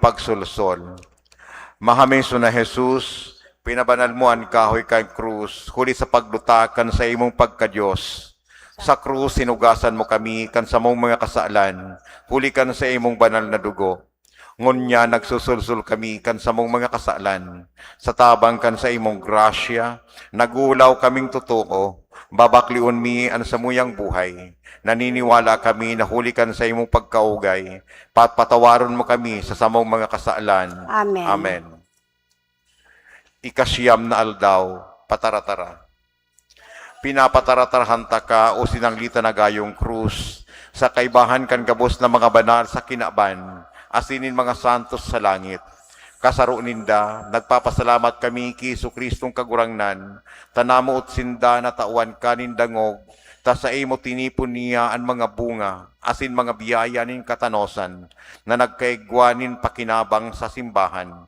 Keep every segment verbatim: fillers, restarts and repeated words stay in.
Pagsolsol. Mahamiso na Jesus, pinabanal mo an kahoy kan krus huli sa pagduta kan saimong pagka-Dios. Sa krus, hinugasan mo kami kan samong mga kasalan, huli kan saimong banal na dugo. Ngunyan nagsusulsol kami kan samong mga kasalan. Sa tabang kan saimong grasya, nagulaw kaming totoo, babaklion mi an samuyang buhay. Naniniwala kami na huli kan saimong pagkaugay, papatawaron mo kami sa samong mga kasalan. Amen. Amen. Ikasiyam na aldaw, pataratara. Pinapataratarahan taka, o sinanglitan na gayong krus, sa kaibahan kan gabos na mga banal sa kinaban, asin nin mga santos sa langit. Kasaro ninda, nagpapasalamat kami ki Jesu-Cristong Kagurangnan, ta namoot sinda na tawan ka nin dangog, ta saimo tinipon niya an mga bunga asin mga biyaya nin katanosan na nagkaigwa nin pakinabang sa simbahan.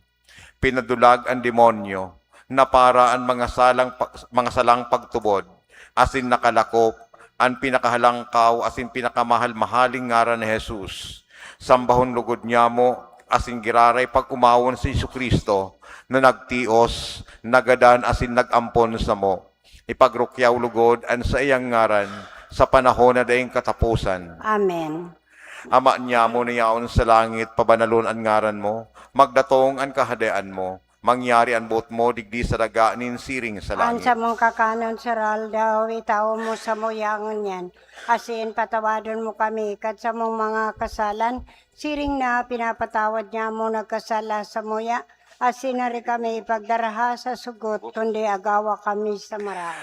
Pinadulag an demonyo, napara an mga salang pa-, mga salang pagtubod, asin nakalakop an pinakahalangkaw asin pinakamahal-mahaling ngaran ni Jesus. Sambahon logod nyamo asin giraray pag-omawon si Jesu-Cristo na nagtios, nagadan asin nag-ampon samo. Ipagrukyaw logod an saiyang ngaran sa panahon na daing kataposan. Amen. Ama nyamo na yaon sa langit, pabanalon an ngaran mo, magdatong an kahadean mo, mangyari an boot mo digdi sa daga nin siring sa An langit. samong kakanon sa aldaw, itao mo samuya ngunyan, asin patawadon mo kami kan samong mga kasalan, siring na pinapatawad nyamo nagkasala samuya, asin ari kami ipagdaraha sa sugot, kundi agawa kami sa maraot.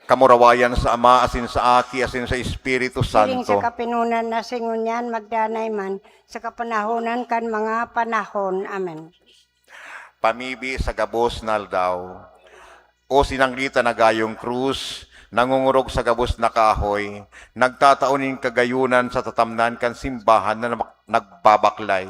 Kamurawayan sa Ama, asin sa Aki, asin sa Espiritu Siring Santo. sa kapinonan na si ngunyan, magdanay man, sa kapanahonan kan mga panahon. Amen. Pamibi sa gabos na aldaw. O sinanglitan na gayong krus, nangungurog sa gabos na kahoy, nagtatao nin kagayonan sa tatamnan kan simbahan na namak-, nagbabaklay.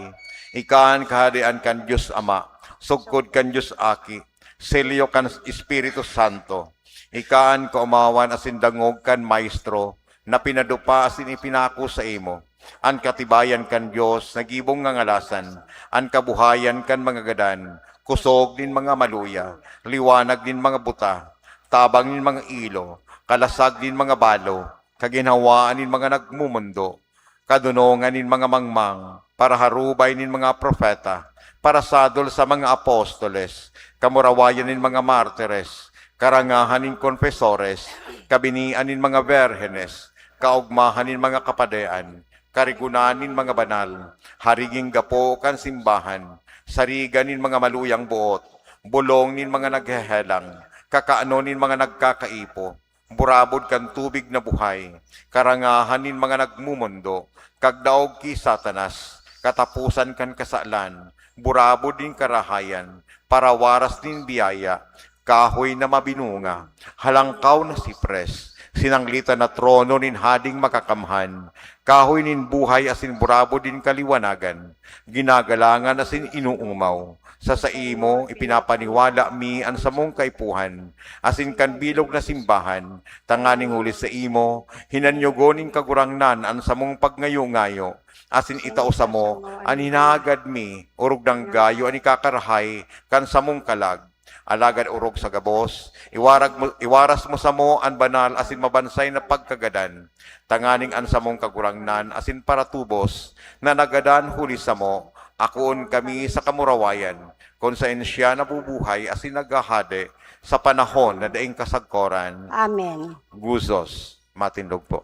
Ika an Kahadean kan Dios Ama, sugkod kan Dios Aki, selyo kan Espiritu Santo. Ika an kaomawan asin dangog kan Maestro na pinadupa asin ipinako saimo. An katibayan kan Dios na gibong ngangalasan, an kabuhayan kan mga gadan, kusog nin mga maluya, liwanag nin mga buta, tabang nin mga ilo, kalasag nin mga balo, kaginhawaan nin mga nagmumundo, kadonongan nin mga mangmang, paraharubay nin mga propeta, parasadol sa mga apostoles, kamurawayan nin mga martires, karangahan nin konfesores, kabinian nin mga berhenes, kaogmahan nin mga kapadean, karigonan nin mga banal, hariging gapo kan simbahan, sarigan nin mga maluyang boot, bolong nin mga naghehelang, kakanon nin mga nagkakaipo, burabod kan tubig na buhay, karangahan nin mga nagmumundo, kagdaog ki Satanas, kataposan kan kasalan, burabod nin karahayan, parawaras nin biyaya, kahoy na mabinunga, halangkaw na sipres, sinanglitan na trono nin Hading Makakamhan, kahoy nin buhay asin burabod nin kaliwanagan, ginagalangan asin inoomaw. Sa saimo, ipinapaniwala mi an samong kaipuhan, asin kan bilog na simbahan, tanganing huli saimo, hinanyogon nin Kagurangnan an samong pagngayo-ngayo, asin itao samo an hinahagad mi, orog nang gayo an ikakarahay kan samong kalag. Alagad orog sa gabos, iwarag mo, iwaras mo samo an banal asin mabansay na pagkagadan, tanganing an samong Kagurangnan asin paratubos na nagadan huli samo, akoon kami sa kamurawayan, kun saen siya nabubuhay asin naghahade sa panahon na daing kasagkoran. Amen. Guzos, matindog po.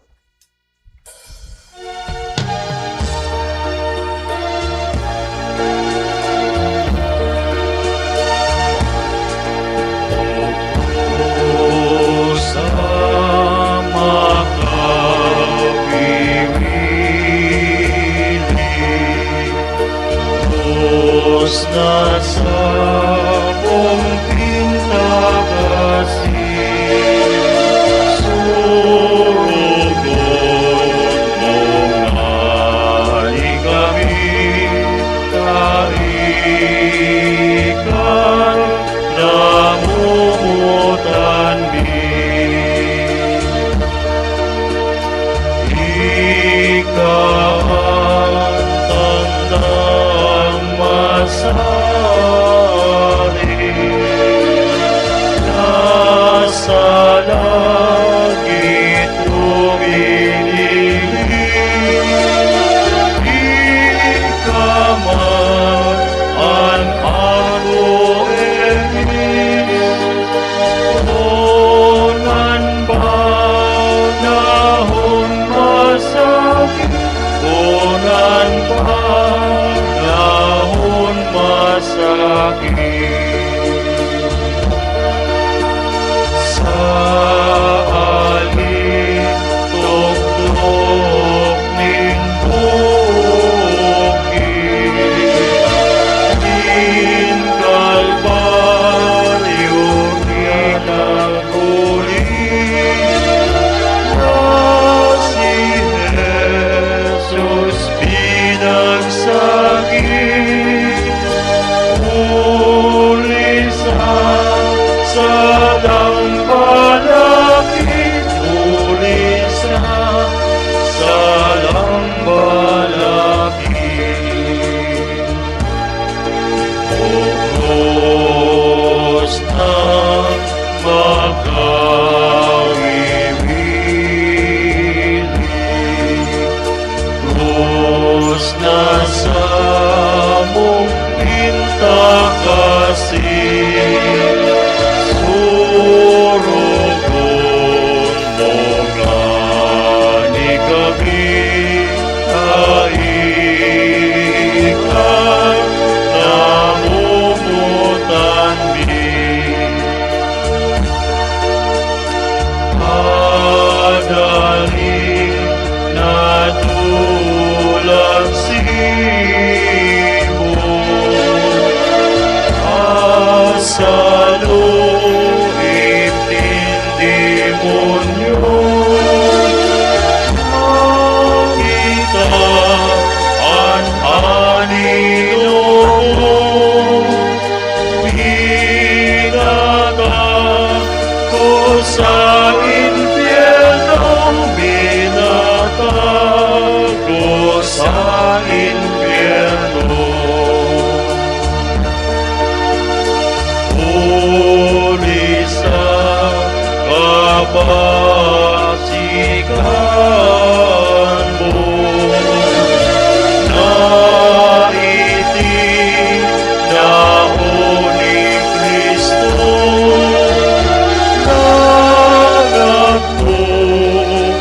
Sa makapipili, Diyos na sabong pinakasi, surugon mo ngani kami, kaikan namomotan mi. Ika an Salang balakid, huli sa salang balakid. Buhos na magkawiwili. Krus na samong pintakasi, surugon mo ngani kami, kaika namomotan mi. Padali na tulang simo, asalo nin demonyo. Makita an anino mo. Binagako sa impyerno, binagako sa impyerno. Huli sa kapasikan mo, na itinao ni Cristo, nagakbo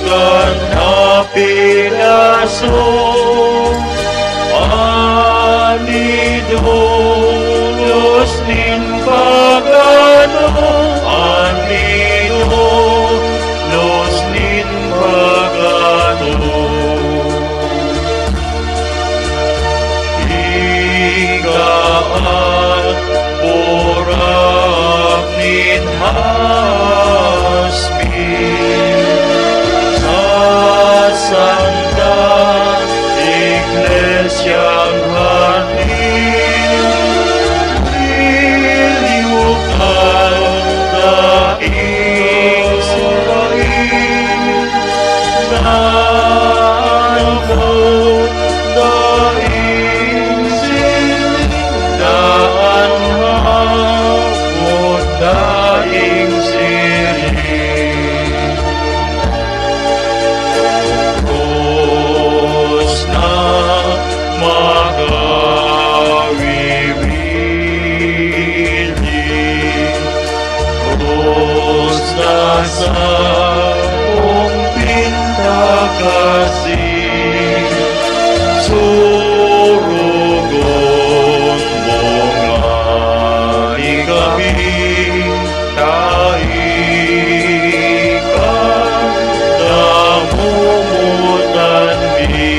kan napigaso, an idolos nin pagano, an idolos nin pagano. Ika an burak nin hasbi sa Santa Iglesyang hardin, liwukan daing siring, na an hapot daing siring, na an hapot daing siring. Krus na magkawiwili, krus na samong pintakasi, surugon mo ngani kami, kaika namomotan mi.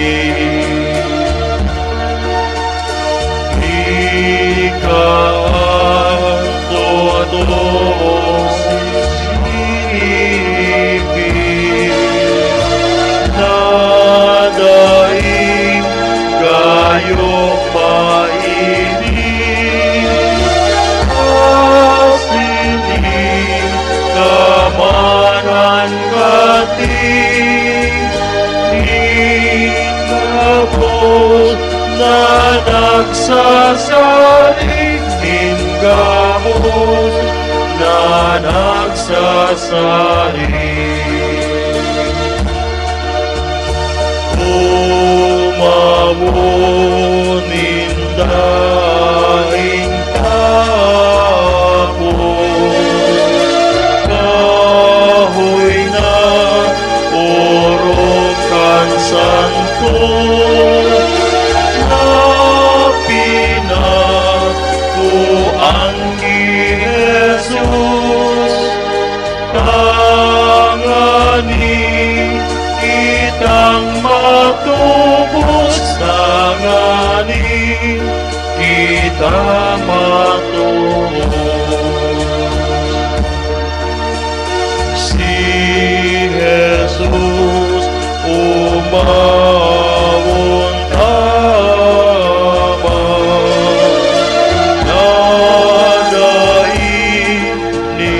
Ika an totong siring na daing gayo pa ini, asin ika man an katingin gabos na nagsasaring, nin gabos na nagsasaring. Humawo nin daing tapo, kahoy na orog kan santo, na pinakuan ki Jesus, tangani kitang matubos, tangani kita matubos. Si Jesus umawon tabang, na dai ni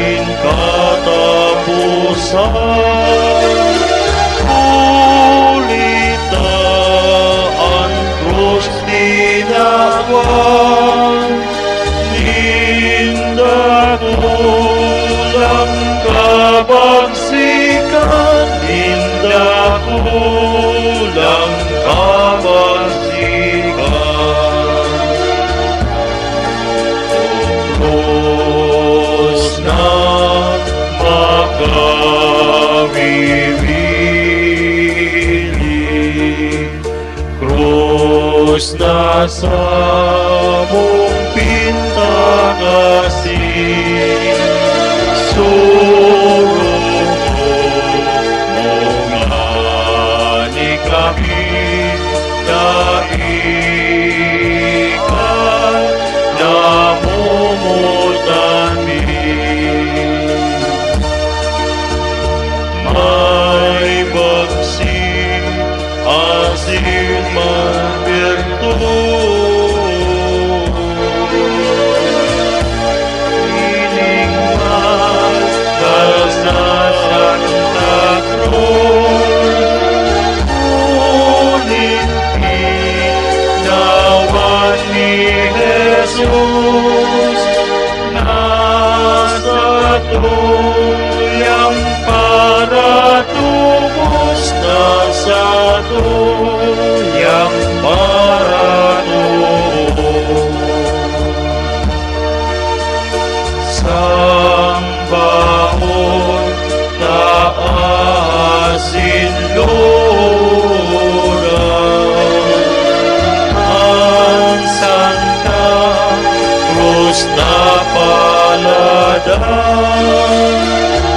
Sa samong pinta kasi, surungon mo ngani kami, dai ka namumutan mi. May bagsi asin magberto. Ining matas na Santa Cruz, huli pinawan ni Jesus na satuyang paratubos, na satuyang paratubos. Sambahon ta asin lora an Santa Cruz na paladan,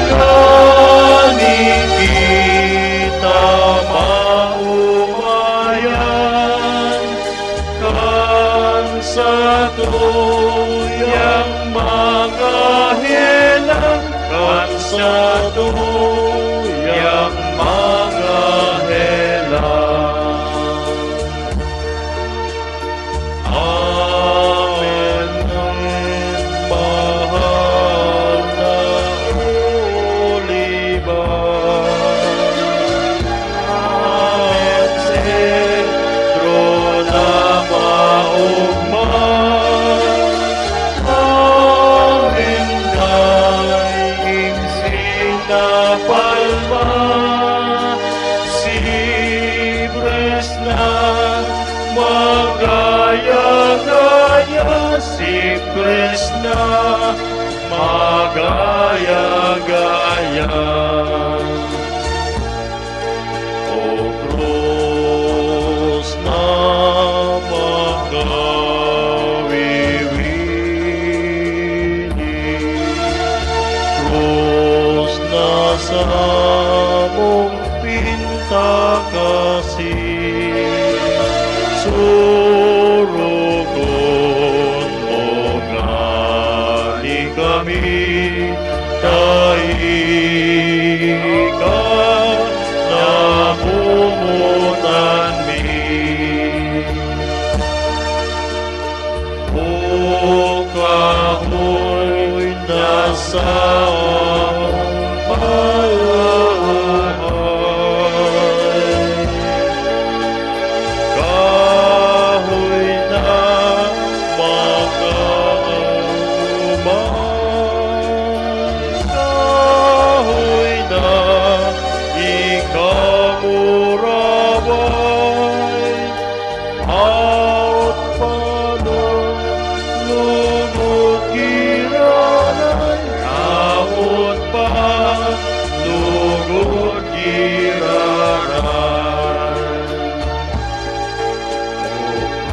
ngani kita maomayan kan satuyang mga helang, kan satuyang mga helang. Amen. Mahal na Oliba, Amen. Sentro na maogma, Amen. Daing sinapalma, Sibres na magaya-gaya, Sibres na magaya-gaya. O krus na makawiwili, krus na samong pinta kasi, surugon mo ngani kami, dai ka namumutan mi. O kahoy na sa palahay, kahoy na makaoman, kahoy na ikamuraway, aot pa lugod giraray, aot pa lugod giraray.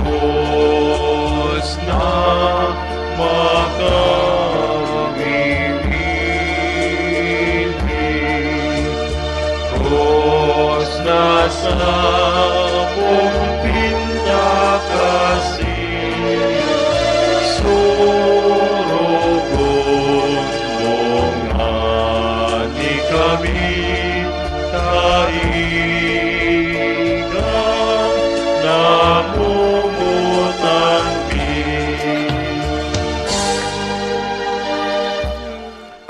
O krus na makawiwili, krus na samong pinta kasi, surugon mo ngani kami, dai ka namumutan mi.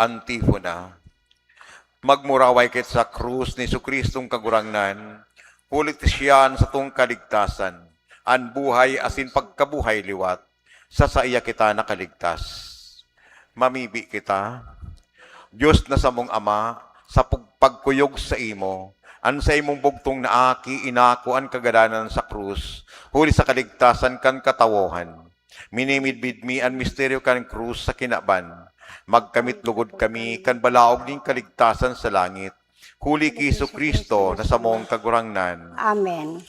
Antifona. Magmuraway kita sa krus ni Jesu-Cristong Kagurangnan, huli ta siya an satong kaligtasan, an buhay asin pagkabuhay liwat. Sa saiya kita nakaligtas. Mamibi kita. Dios na samong Ama, sa pag-, pagkuyog saimo, an saimong bugtong na Aki inako an kagadanan sa krus, huli sa kaligtasan kan katawohan. Minimidbid mi an misteryo kan krus sa kinaban. Magkamit logod kami kan balaog nin kaligtasan sa langit, huli ki Jesu-Cristo na samong Kagurangnan. Amen.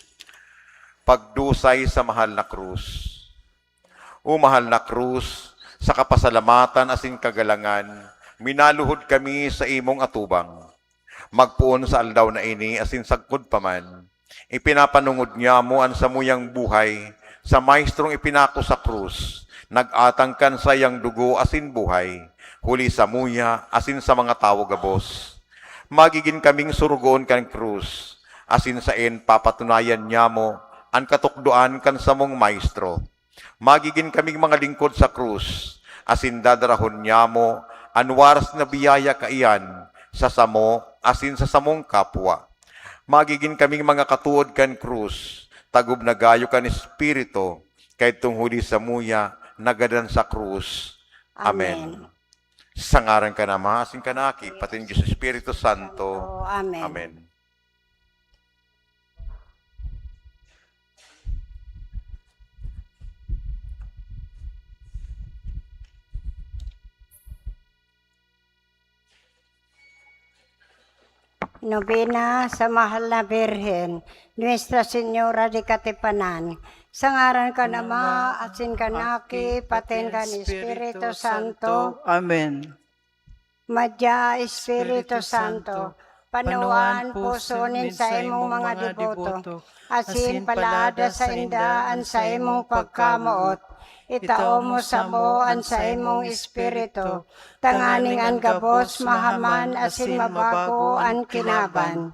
Pagdusay sa mahal na krus. O mahal na krus, sa kapasalamatan asin kagalangan, minaluhod kami sa imong atubang. Magpoon sa aldaw na ini asin sagkod pa man, ipinapanongod niamo an samuyang buhay sa maestrong ipinako sa krus, nag-atang kan saiyang dugo asin buhay, huli samuya asin sa mga tawo gabos. Magigin kaming sorogoon kan krus, asin saen papatunayan niamo an katukdoan kan samong Maestro. Magigin kaming mga lingkod sa krus, asin dadarahon niamo an waras na biyaya kaiyan sa samo asin sa samong kapwa. Magigin kaming mga katood kan krus, tagob na gayo kan Espiritu, kaidtong huli samuya nagadan sa krus. Amen. Amen. Sa ngaran kan Ama, asin kan Aki, patin Diyos Espiritu Santo. Amen. Amen. Nobena sa Mahal na Birhen, Nuestra Señora de Katipanan. Sa ngaran kan Ama, asin kan Aki, patin kan Espiritu Santo. Amen. Madya, Espiritu Santo, panuan puso nin saimong mga deboto, asin palada sainda an saimong pagkamoot. Itao mo samo an saimong Espiritu, tanganing an gabos mahaman asin mabago an kinaban.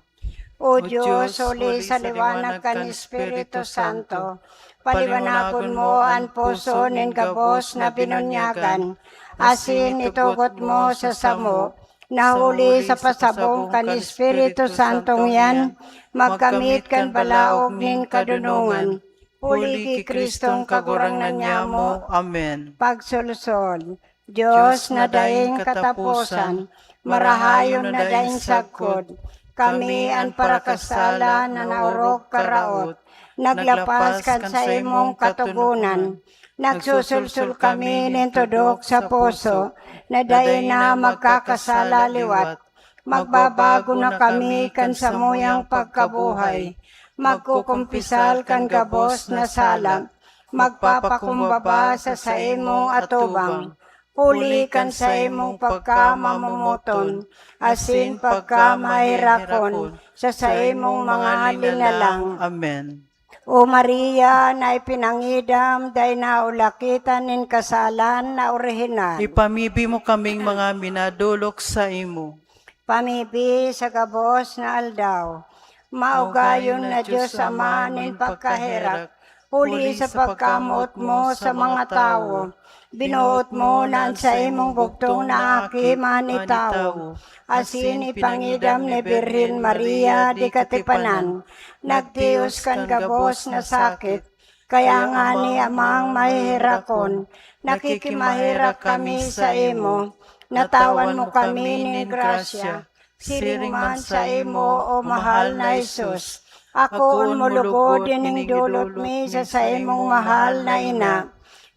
O Dios, huli sa liwanag kan Espiritu Santo, paliwanagon mo an puso nin gabos na binunyagan, asin itugot mo sa samo, na huli sa pasabong kan Espiritu Santong yan, magkamit kan balaog nin kadonongan. Huli ki Cristong Kagurangnan nyamo. Amen. Pagsolsol. Dios na daing kataposan, marahayon na daing sagkod, kami an parakasala na naorog karaot, naglapas kan saimong katogonan, nagsusulsol kami nin tudok sa puso, na dai na magkakasala liwat. Magbabago na kami kan samuyang pagkabuhay, magkukumpisal kan gabos na sala, magpapakumbaba sa saimong atubang, huli kan saimong pagkamamomoton asin pagkamaherakon sa saimong mga linalang. Amen. O Maria, na ipinangidam, dai na ulakitan nin kasalan na orihinal. Ipamibi mo kaming mga minadolok saimo. Pamibi sa gabos na aldaw. Maugayon na Dios Ama nin pagkaherak, huli sa pagkamoot mo sa mga tawo. Binuot mo na an saimong bugtong na Aki manitawo, asin ipangidam ni Birhen Maria di katipanan, nagtios kan gabos na sakit. Kaya ngani, Amang maheherakon, nakikimaherak kami saimo, natawan mo kami nin grasya, siring man saimo, o mahal na Jesus. Akoon mo lugod ining dulot mi sa saimong mahal na ina,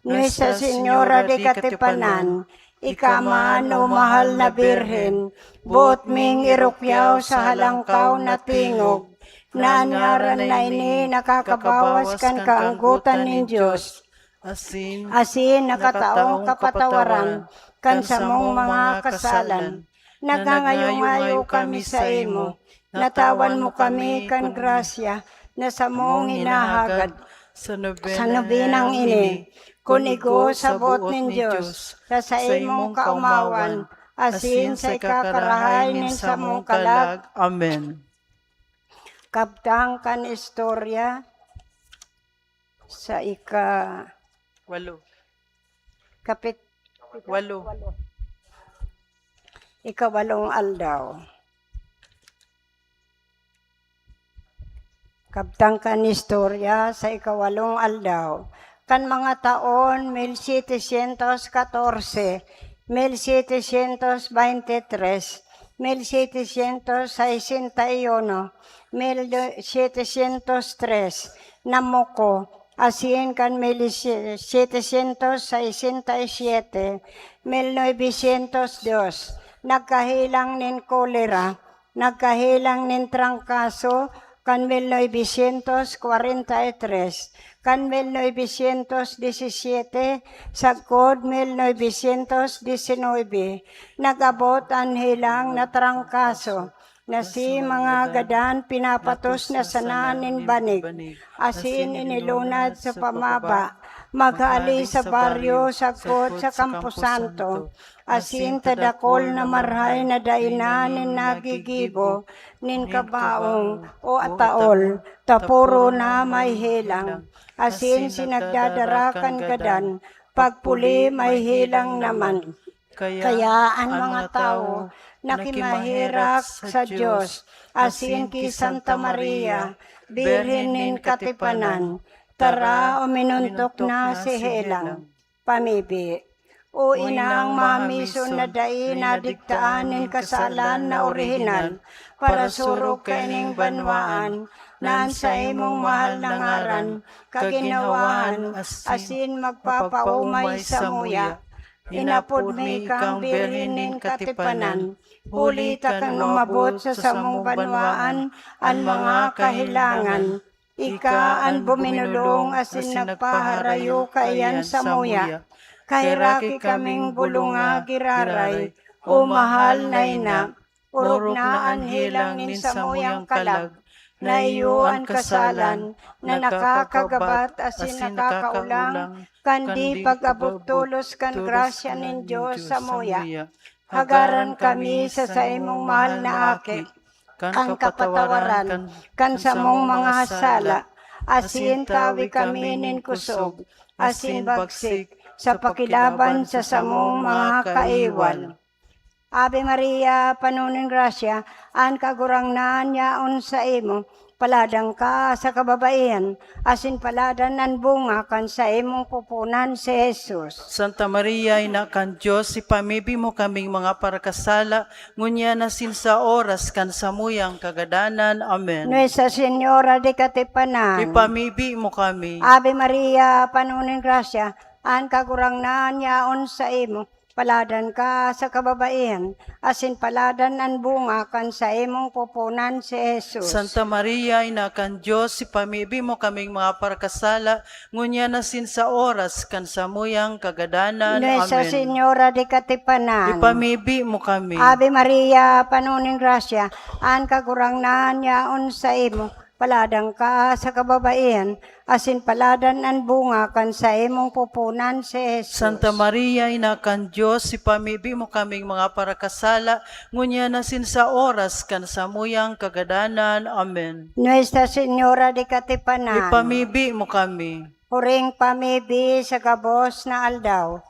Nuestra Señora de Katipanan. Ika man, o mahal na Birhen, boot ming irukyaw sa halangkaw na tingog, na an ngaran na ini nakakabawas kan kaanggotan nin Dios, asin nakataong kapatawaran kan samong mga kasalan. Nagngangayo-ngayo kami saimo, natawan mo kami kan grasya na samong hinahagad sa nobenang ini, kun igo sa boot nin Dios, sa saimong kaomawan, asin sa ikakarahay nin samong kalag. Amen. Kabtang kan istorya sa ika- Walo. Kapit- Walo. Ikawalong aldaw. Kabtang kan istorya sa ikawalong aldaw. Kan mga taon mil setecientos catorce, mil setecientos veintitrés, mil setecientos sesenta y uno, mil setecientos tres, namuko, asin kan mil setecientos sesenta y siete, mil novecientos dos, nagkahelang nin kolera, nagkahelang nin trangkaso, kan mil novecientos kwarenta y tres, kan mil novecientos disisiete, sagkod mil novecientos disinuybe, nag-abot an helang na trangkaso, na si mga gadan pinapatos na sana nin banig, asin inilunad sa pamaba, maghali sa baryo sagkod sa kamposanto, asin ta dakul na marahay na dai na nin nagigibo nin kabaong o ataol, ta poro na may helang, asin si nagdadara kan gadan, pagpuli may helang naman. Kaya an mga tawo na kimaherak sa Dios, asin ki Santa Maria, Birhen nin Katipanan, tara, uminontok na si helang. Pamibi. O inang mamison na dai nadigtaan nin kasalan na orihinal, parasurog kaining banwaan, na an saimong mahal na ngaran, kaginhawaan, asin magpapaomay samuya. Inapod mi ikang Birhen nin Katipanan, huli ta kan umabot sa samong banwaan an mga kahelangan. Ika an buminolong asin nagpaharayo kaiyan samuya. Kaheraki kaming bolonga giraray, o mahal na ina. Orog na an helang nin samuyang kalag, na iyo an kasalan na nakakagabat asin nakakaolang kan di pag-abot tolos kan grasya nin Dios samuya. Hagaran kami sa saimong mahal na Aki, kan kapatawaran kan samong mga sala, asin tawi kami nin kosog asin bagsik sa pakilaban sa samong mga kaiwal. Ave Maria, pano nin grasya, an Kagurangnan yaon saimo. Paladan ka sa kababaihan, asin paladan an bunga kan saimong pupunan, si Jesus. Santa Maria, Ina kan Dios, ipamibi mo kaming mga parakasala, ngunyan asin sa oras kan samuyang kagadanan. Amen. Nuestra Señora de Katipanan, ipamibi mo kami. Ave Maria, pano nin grasya, an Kagurangnan yaon saimo. Paladan ka sa kababaihan, asin paladan an bunga kan saimong pupunan, si Jesus. Santa Maria, Ina kan Dios, ipamibi mo kaming mga parakasala, ngunyan asin sa oras kan samuyang kagadanan. Nuestra Amen. Señora de Katipanan, ipamibi mo kami. Ave Maria, pano nin grasya, an Kagurangnan yaon saimo. Paladan ka sa kababaihan, asin paladan an bunga kan saimong pupunan, si Jesus. Santa Maria, Ina kan Dios, ipamibi mo kaming mga parakasala, ngunyan asin sa oras kan samuyang kagadanan. Amen. Nuestra Señora de Katipanan, ipamibi mo kami. Huring pamibi sa gabos na aldaw.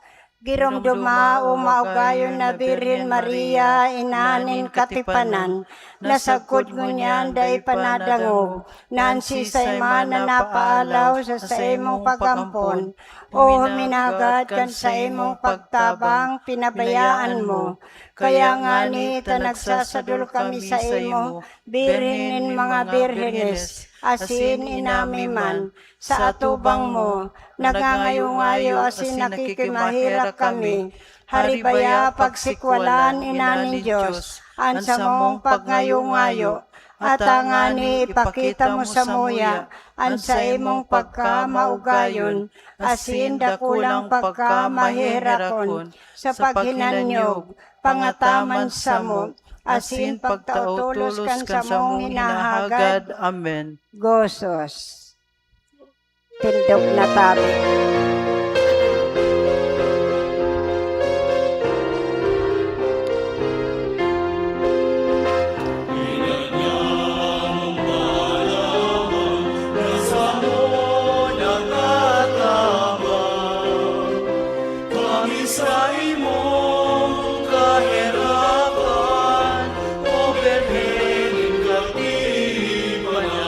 Giromdoma, o maugayon na Birhen Maria, ina nin katipanan, na sagkod ngunyan dai pa nadangog na an sisay man na napaalaw sa saimong pag-ampon, o huminagad kan saimong pagtabang, pinabayaan mo. Kaya ngani ta nagsasadol kami saimo, Birhen nin mga birhenes, asin inami man, sa atubang mo, nagngangayo-ngayo asin nakikimaherak kami. Haribaya pagsikwalan, Ina nin Dios, an samong pagngayo-ngayo, at tangani ipakita mo samuya an saimong pagkamaugayon asin dakulang pagkamaheherakon sa paghinanyog, pangataman samo, asin pagtao tolos kan samong hinahagad. Amen. Gozos. Tindog na tabi. Kami sa imong kaherakan, O Birhen nin Katipanan.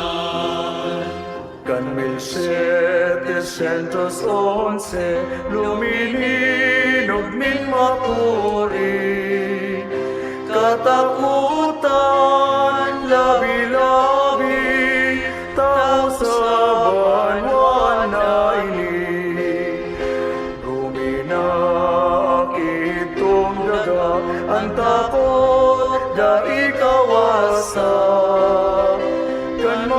Kan mil setecientos once, lumininog nin makuri, katakotan, labi-labi, tao sa banwa na ini. Guminaki idtong daga, an takot dai kawasa. Kan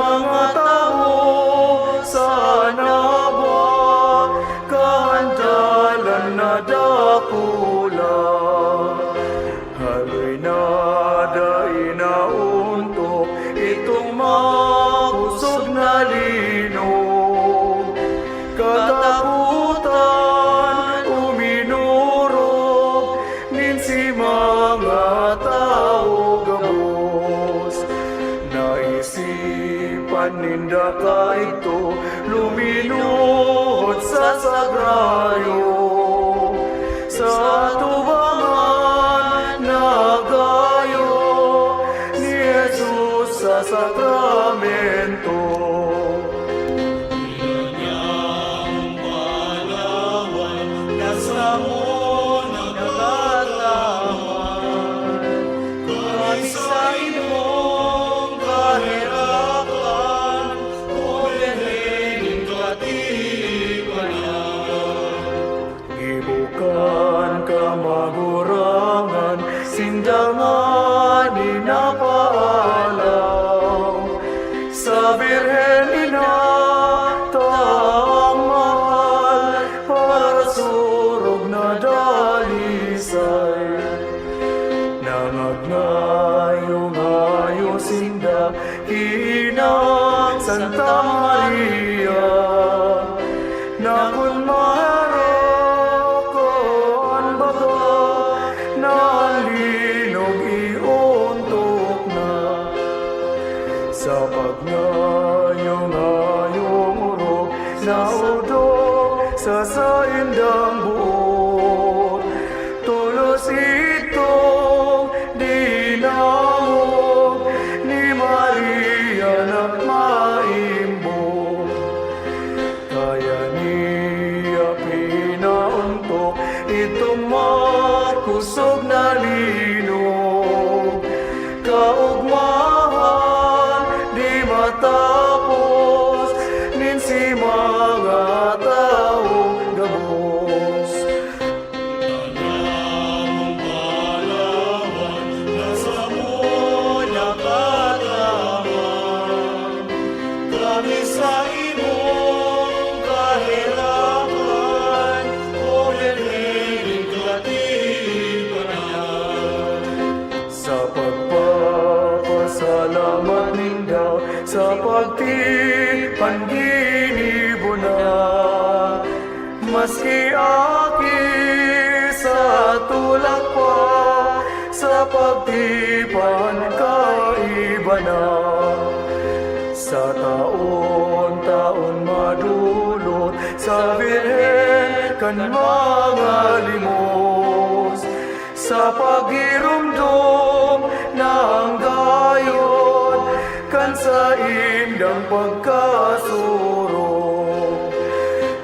Kaidto luminuhod sa sagrario, sa atubangan nagayo ni Jesus sa sakramento. Ilan niyang palawan, nasamo nagkataman. Kami sa imong kaherakan, O Birhen nin Katibanan. Gibo kan kamagurangan, sinda ngani napaalaw. Sa Birhen Ina tang mahal, parasurog na dalisay. Nangagngayo-ngayo sinda ki Inang Santa Maria, na kun maherak an baga, na an linog iontok na. Sa pagngayong-ngayong orog, naodok sa saindang boot. Tolos itong dinangog ni Maria na maimbong. Kaya niya pinaontok itong makosog na linog. Kaogmahan di matapos nin si mga tawo gabos. Tanyang palawan na samo nakataman, kami sa imong kaherakan, O Birhen nin Katibanan. Sa pagpapasalamat ninda sa pagtipan ginibo na, maski aki sa tulak pa, sa pagtipan kaiba na. Sa taon-taon madulot sa Birhen kan mga limos, sa paghiromdom na anggayon kan saindang pagkasurog.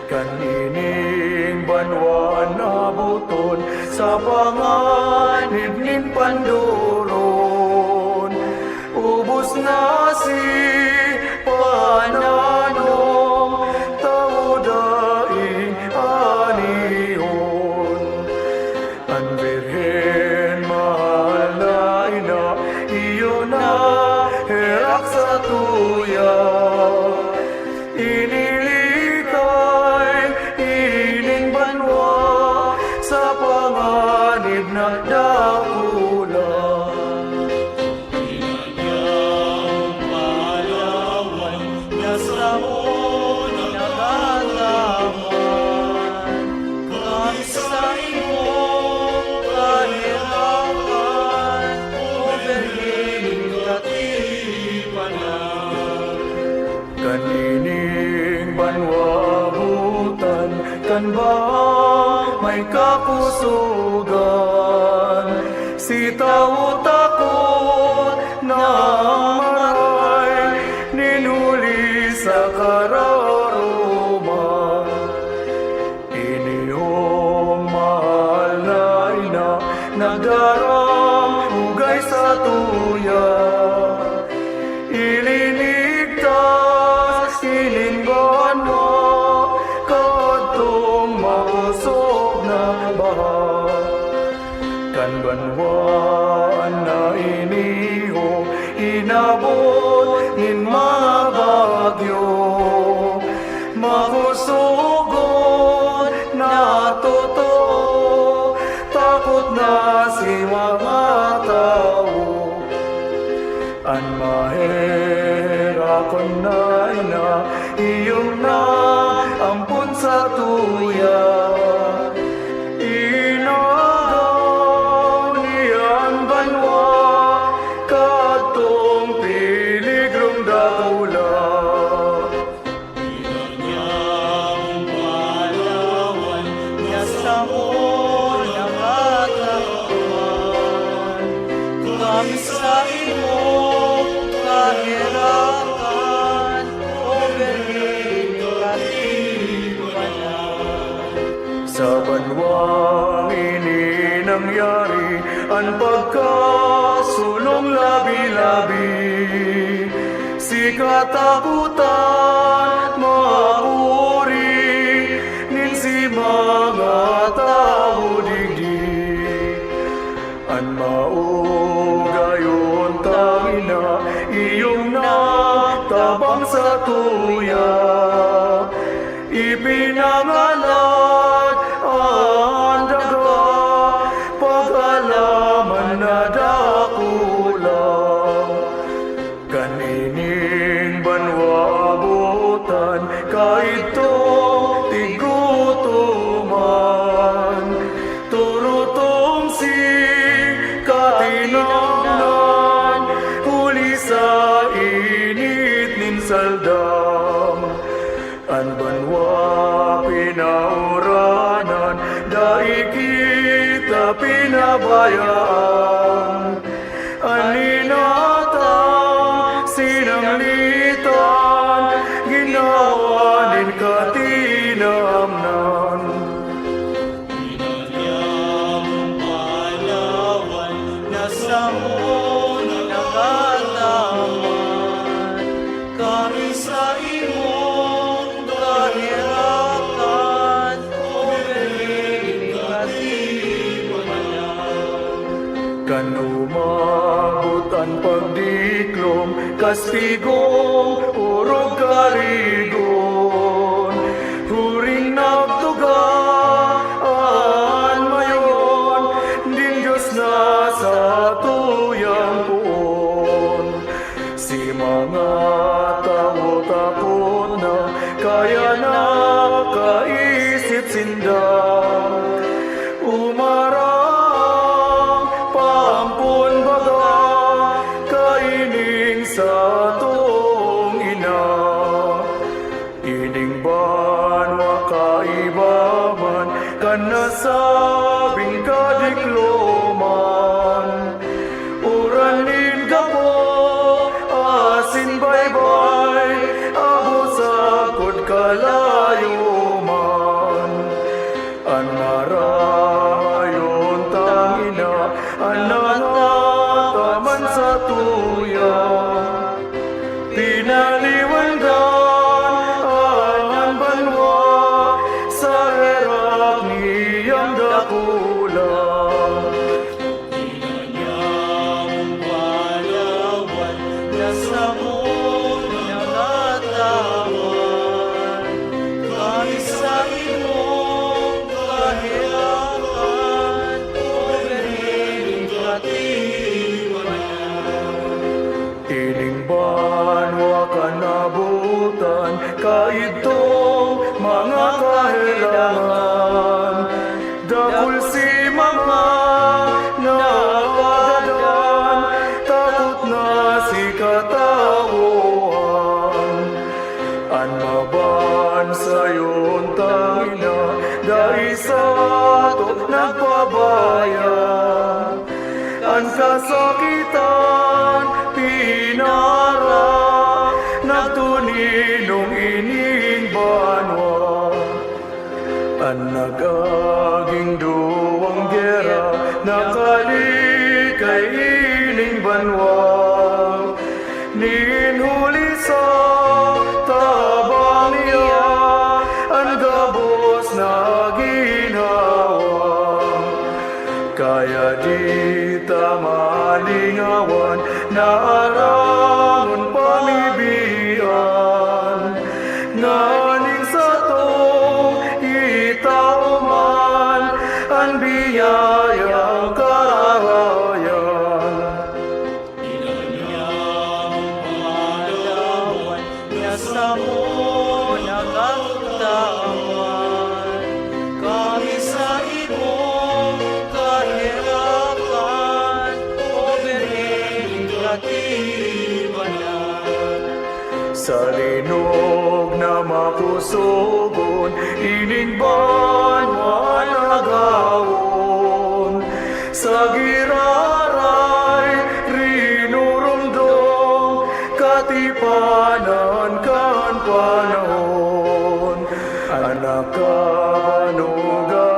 Kan ining banwaan aboton sa panganib nin pandoron, ubos na si pananom, tawo daing anihon. An Birhen, mahal na ina, iyo na herak sa tuya. Inilikay ining banwa sa panganib na dakula. Ilan niyang palawan na samo nakataman. Kami sa imong kaherakan, O Birhen nin Katibanan. Kan ining banwa butan kan bahang may kakusogan, si tawo takot na maray nin huli sa kararoman. Ini, O mahal na ina, nagdarang ugay sa tuya. Ilinigtas ining banwa kadtong makosog na baha. Kan banwaan na ini, O, inabot nin mga bagyo, makosogon na totoo, takot na si mga tawo. An maherakon na ina, iyong naampon sa tuya. Inagaw niya an banwa kadtong peligrong dakula. Banwang ini nangyari an pagkasulong labi-labi. Si katapotan maori nin si mga tawo digdi. An maugayon tangina iyong natabang sa tuya. Ipinangalad an daga, pag-alaman na dakula. Kan ining banwa butan, kaidto tigutoman. Turutong si katinamnan, huli sa init nin saldam. An banwa pinauranan, dai kita pinabayaan. An inatang sinanglitan, ginawa nin katinamnan. Inagyang panawan na samo na kataman, kami sa imong kahirapan, O Birhen Katibayan. Kan umabot an pagdiklom, kastigong orog karigon, huring nagtuga an mayon nin Dios na satuyang poon. Si mga tawo takot na, kaya nakaisip sinda. Umarang paampon baga kaining satong ina. Ining banwa kaiba man kan nasabing kadikloman. Uran nin gapo asin baybay, abot sagkod kalayo man. An marayon tangina, an nangataman sa tuya. Pinaliwandan an banwa sa herak niyang dakula. Inanyang panawan na samo nangataman, kami sa imong kahirapan, O Birhen Katibayan. Ining banwa kan nabutan, kaidtong mga kahelangan. Dakul si mga naagadan, takot na si katawohan. An maban sayon tangina, dai sato nagpabaya. An kasakitan pinara, nagtuninong ining banwa. An nag-aging duwang gera, nakalikay ining banwa. Nin huli sa tabang niya, an gabos na ginhawa. Kaya di ta malingawan na arangon pamibian, nganing satong itao man an biyayang karahayan. Inanyang panawan na samo nagagtawan, kami sa imong kaherakan, O Birhen Katibayan. Sa linog na makusogon, ining banwa an agawon. Sa giraray rinurumdom, katipanan kan panahon. An nakabanuga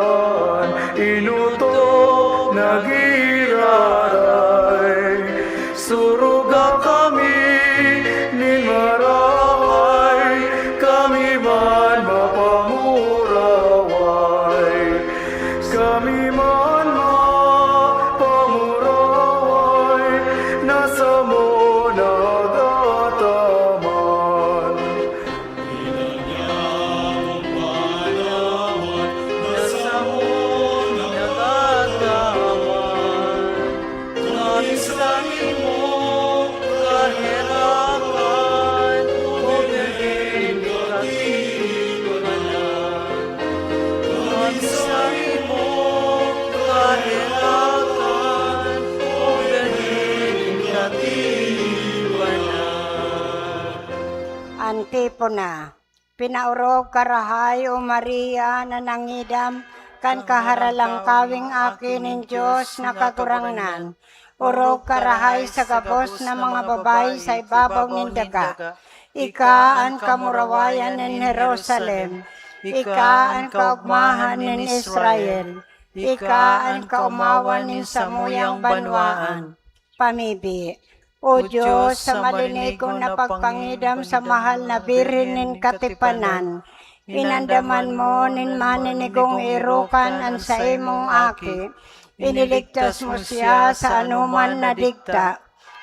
Puna. Pinaorog ka rahay, O Maria, na nangidam kan kaharalangkawing Aki nin Dios na Kagurangnan. Orog ka rahay sa gabos na mga babayi sa ibabaw nin daga. Ika an kamurawayan nin Jerusalem. Ika an kaogmahan nin Israel. Ika an kaomawan nin samuyang banwaan. Pamibi. O Dios, sa malinigon na pagpangidam sa mahal na Birhen nin Katipanan, inandaman mo nin maninigong erokan an saimong Aki. Iniligtas mo siya sa anoman na digta.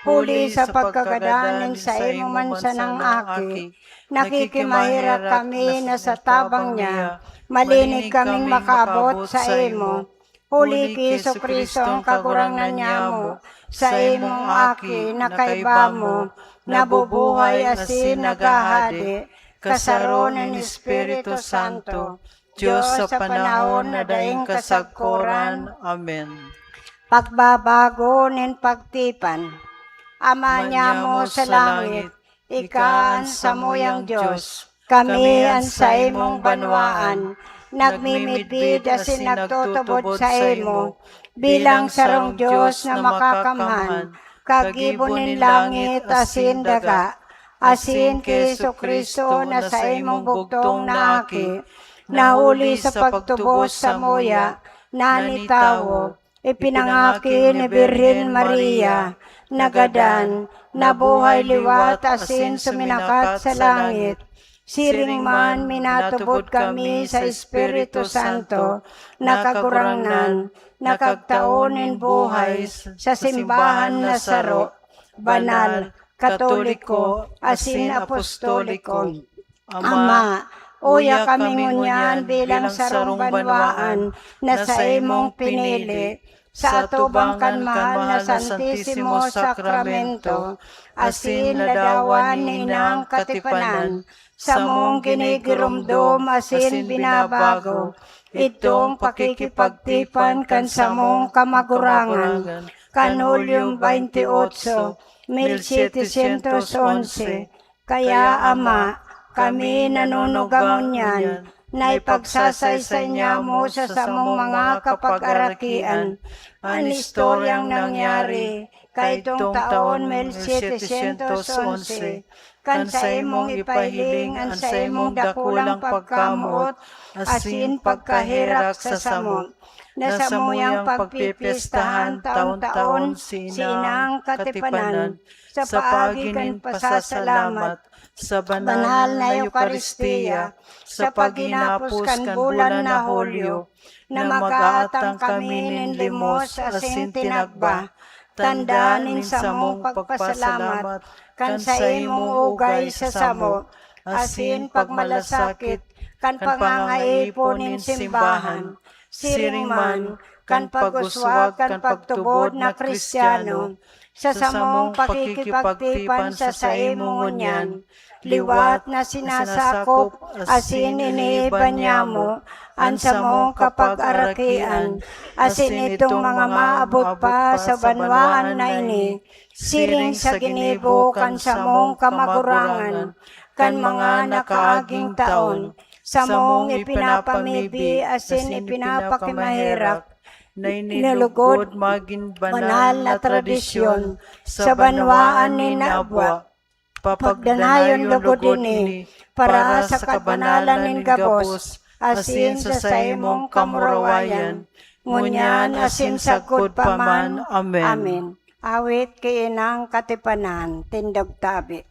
Huli sa pagkagadan nin saimo man sanang Aki, nakikimaherak kami na sa tabang niya, malinig kaming makaabot sa imo. Huli ki Jesu-Cristo ang Kagurangnan nyamo, sa imong Aki na kaiba mo, nabubuhay asin naghahade, kasaro nin Espiritu Santo, Dios sa panahon na daing kasagkoran. Amen. Pagbabago nin pagtipan. Ama nyamo sa langit, ika an samuyang Dios. Kami an saimong banwaan. Nagmimidbid asin nagtutubod saimo bilang sarong Dios na makakamhan, kagibo nin langit asin daga. Asin ki Jesu-Cristo na saimong bugtong na Aki, na huli sa pagtubos samuya, nanitawo, ipinangaki ni Birhen Maria, nagadan, nabuhay liwat asin suminakat sa langit. Siring man, minatubod kami sa Espiritu Santo na Kagurangnan, na kagtao nin buhay sa simbahan na saro, banal, katoliko, asin apostoliko. Ama, uya kami ngunyan bilang sarong banwaan na saimong pinili, sa atubang kan mahal na Santisimo Sakramento, asin ladawan nin inang katipanan, samong ginigiromdom asin binabago itong pakikipagtipan kan samong kamagurangan, kan Hulyo twenty-eight, mil setecientos onse. Kaya, Ama, kami nanunuga ngunyan na ipagsasaysay nyamo sa samong mga kapag-arakian an istoryang nangyari kaitong taon mil setecientos onse, kan saimong ipahiling an saimong dakulang pagkamoot asin pagkaherak sa samo, na samuyang pagpipyestahan taon-taon si Inang Katipanan sa paagi kan pasasalamat sa banal na Eukaristia, sa paghinapos kan bulan na Hulyo, na mag-aatang kami nin limos asin tinagba, tanda nin samong pagpasalamat kan saimong ugay sa samo, asin pagmalasakit kan pangangaipo nin simbahan. Siring man, kan pag-uswag kan pagtubod na Kristiyano, sa samong pakikipagtipan sa saimo ngunyan, liwat na sinasakop asin iniiba nyamo an samong kapag-arakian, asin itong mga maabot pa sa banwaan na ini, siring sa ginibo kan samong kamagurangan, kan mga nakaaging taon, samong ipinapamibi asin ipinapakimaherak, na inilugod magin banal na tradisyon sa banwaan nin Abwa. Pagdanayon lugod ini para sa kabanalan nin gabos asin sa saimong kamurawayan, ngunyan asin sagkod pa man. Amen. Amen. Awit ki Inang Katipanan, tindog tabi.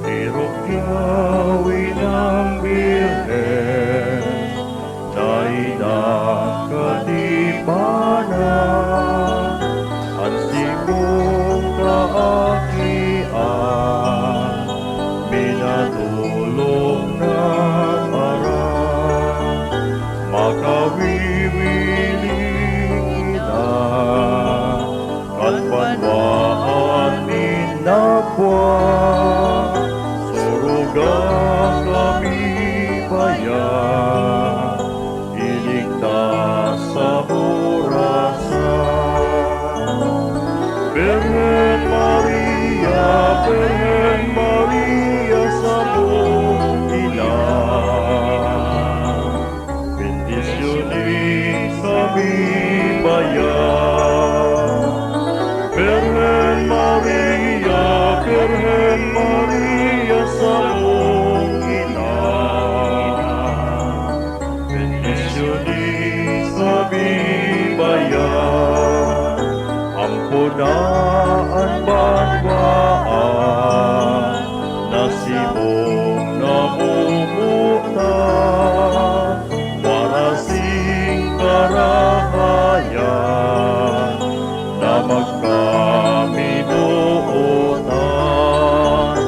Tirok yawi ng Birhen, daida katipanan, at simong kaakian, minatulog na aram, makawiwiling kita, kan banwaan nin Abwa, suruga kami bayan, iligtas sa Birhen Maria, Birhen Maria, samong ina, bendisyonis kami bayan. Birhen Maria, Birhen Maria, samong ina, bendisyonis kami bayan. Ampon na an banwaan na simong namomotan, warasing karahayan na magkaminootan.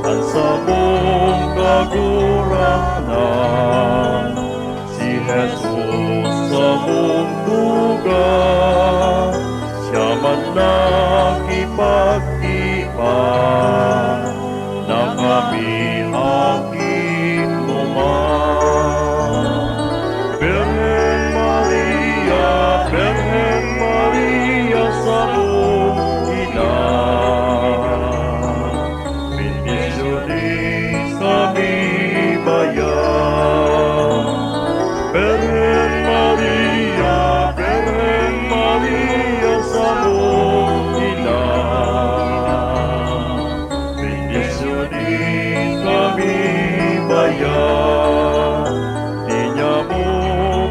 An samong Kagurangnan, si Jesus samong tugang, siya man nakipagtipan na kami akit mo man. Birhen Maria, Birhen Maria, samong ina, bendisyonis kami bayan. Birhen Maria, Birhen Maria, samong ina, bendisyonis kami bayan. Di niya mo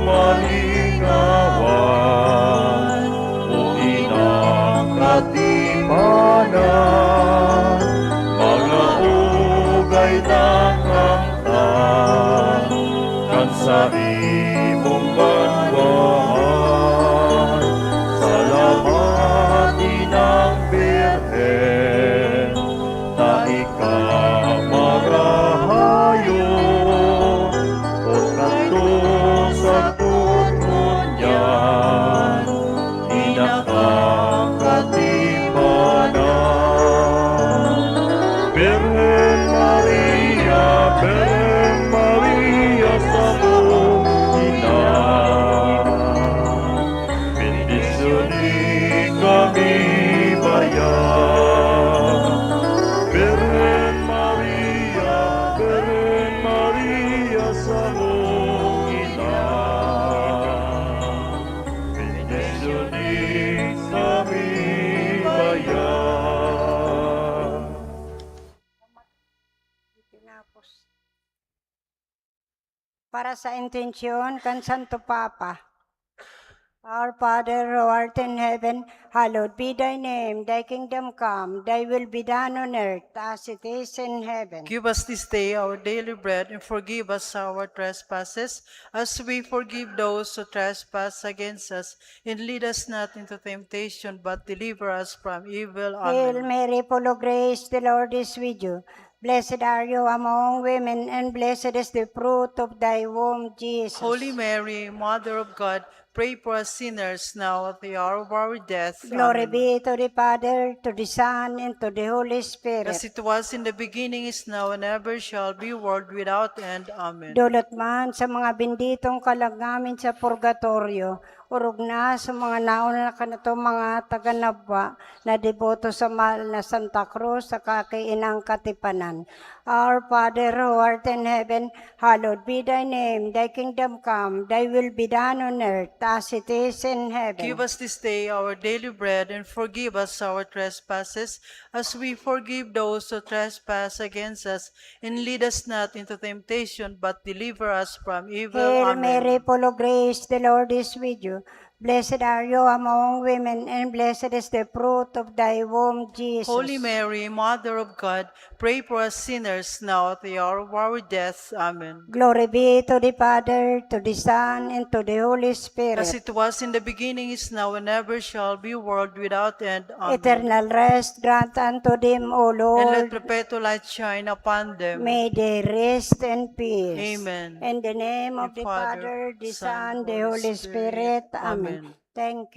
malingawan, o inang katipanan, mga ugay na kamtan kan saimong banwaan. Salamat, Inang Birhen, ta ika marahayon, o kadto sa tugon niyan, di nakakatipanan. Birhen Maria, Birhen Maria, samong ina, bendisyonis kami bayan. Birhen Maria, Birhen Maria, samong ina, bendisyonis kami bayan. Para sa intensyon kan Santo Papa. Our Father who art in heaven, hallowed be thy name. Thy kingdom come, thy will be done on earth as it is in heaven. Give us this day our daily bread, and forgive us our trespasses, as we forgive those who trespass against us. And lead us not into temptation, but deliver us from evil. Hail Amen. Mary, full of grace, the Lord is with you. Blessed are you among women, and blessed is the fruit of thy womb, Jesus. Holy Mary, Mother of God, pray for us sinners now at the hour of our death. Glory Amen. Be to the Father, to the Son, and to the Holy Spirit. As it was in the beginning, is now, and ever shall be, world without end. Amen. Dulot man sa mga benditong kalag namin sa purgatorio, orog na sa mga nauna na kanato mga taganabwa na deboto sa mahal na Santa Cruz sa kakiinang katipanan. Our Father who art in heaven, hallowed be thy name. Thy kingdom come, thy will be done on earth as it is in heaven. Give us this day our daily bread, and forgive us our trespasses, as we forgive those who trespass against us. And lead us not into temptation, but deliver us from evil. Hail Amen. Mary, full of grace, the Lord is with you. Blessed are you among women, and blessed is the fruit of thy womb, Jesus. Holy Mary, Mother of God, pray for us sinners now at the hour of our death. Amen. Glory be to the Father, to the Son, and to the Holy Spirit. As it was in the beginning, is now, and ever shall be, world without end. Amen. Eternal rest grant unto them, O Lord. And let perpetual light shine upon them. May they rest in peace. Amen. In the name of the Father, the Son, the Holy Spirit. Amen. Thank